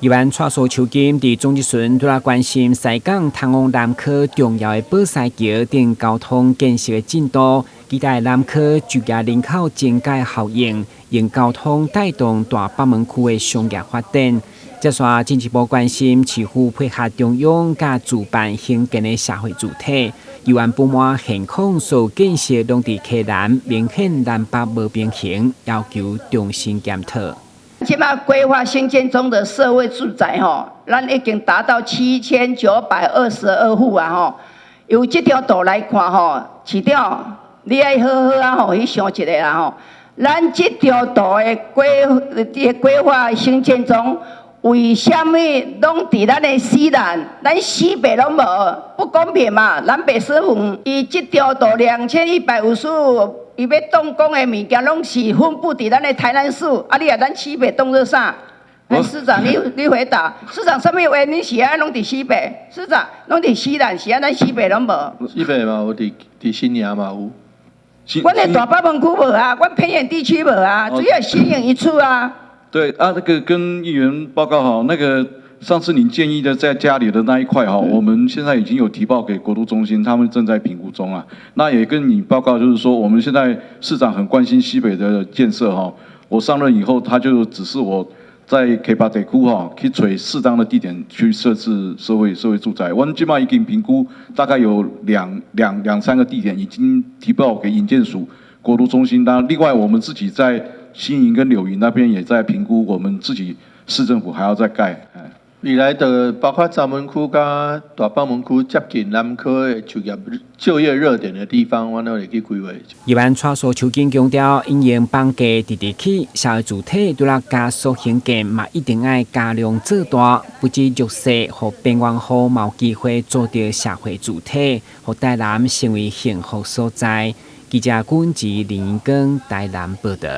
議員蔡蘇秋金佇總質詢拄仔關心西港通往南科重要的寶獅橋等交通建設的進度，期待南科就業人口增加效應，用交通帶動大北門區的商業發展。接續進一步關心市府配合中央佮自辦興建的社會住宅，議員不滿現況所建設攏佇溪南，明顯南北無平衡，要求重新檢討。這馬規劃興建中的社會住宅吼，咱已經達到7922戶啊吼。由這張圖來看吼，市長，你愛好好啊吼去想一下啦吼。咱這張圖的規劃興建中，為啥物攏佇咱的西南，咱西北攏無，不公平嘛？南北失衡，伊這張圖2155。伊欲動工的物件，攏是分布佇咱的台南市，啊，你啊，咱西北當做啥？市長，你回答。市長，啥物原因是按攏佇西北？市長，攏佇西南，是按咱西北攏無？西北嘛有，佇新營嘛有。阮的大北門區無啊，阮偏遠地區無啊，主要新營一處啊。對啊，那個跟議員報告哈，那個上次您建議的在家裡的那一塊哈，我們現在已經有提報給國都中心，他們正在評估中啊。那也跟你報告，就是說我們現在市長很關心西北的建設哈。我上任以後，他就指示我在溪北地區哈，去揣適當的地點去設置社會住宅。我們這馬已經評估，大概有兩三個地點已經提報給營建署、國都中心。當然，另外我們自己在新營跟柳營那邊也在評估，我們自己市政府還要再蓋。未來的包括閘門區佮大北門區接近南科的就業熱點的地方，阮攏會去規劃。議員蔡蘇秋金強調，因應房價直直起，社會住宅除了加速興建，嘛一定愛加量做大，不止弱勢予邊緣戶嘛有機會租著社會住宅，予台南成為幸福所在。記者郭文吉、林英庚台南報道。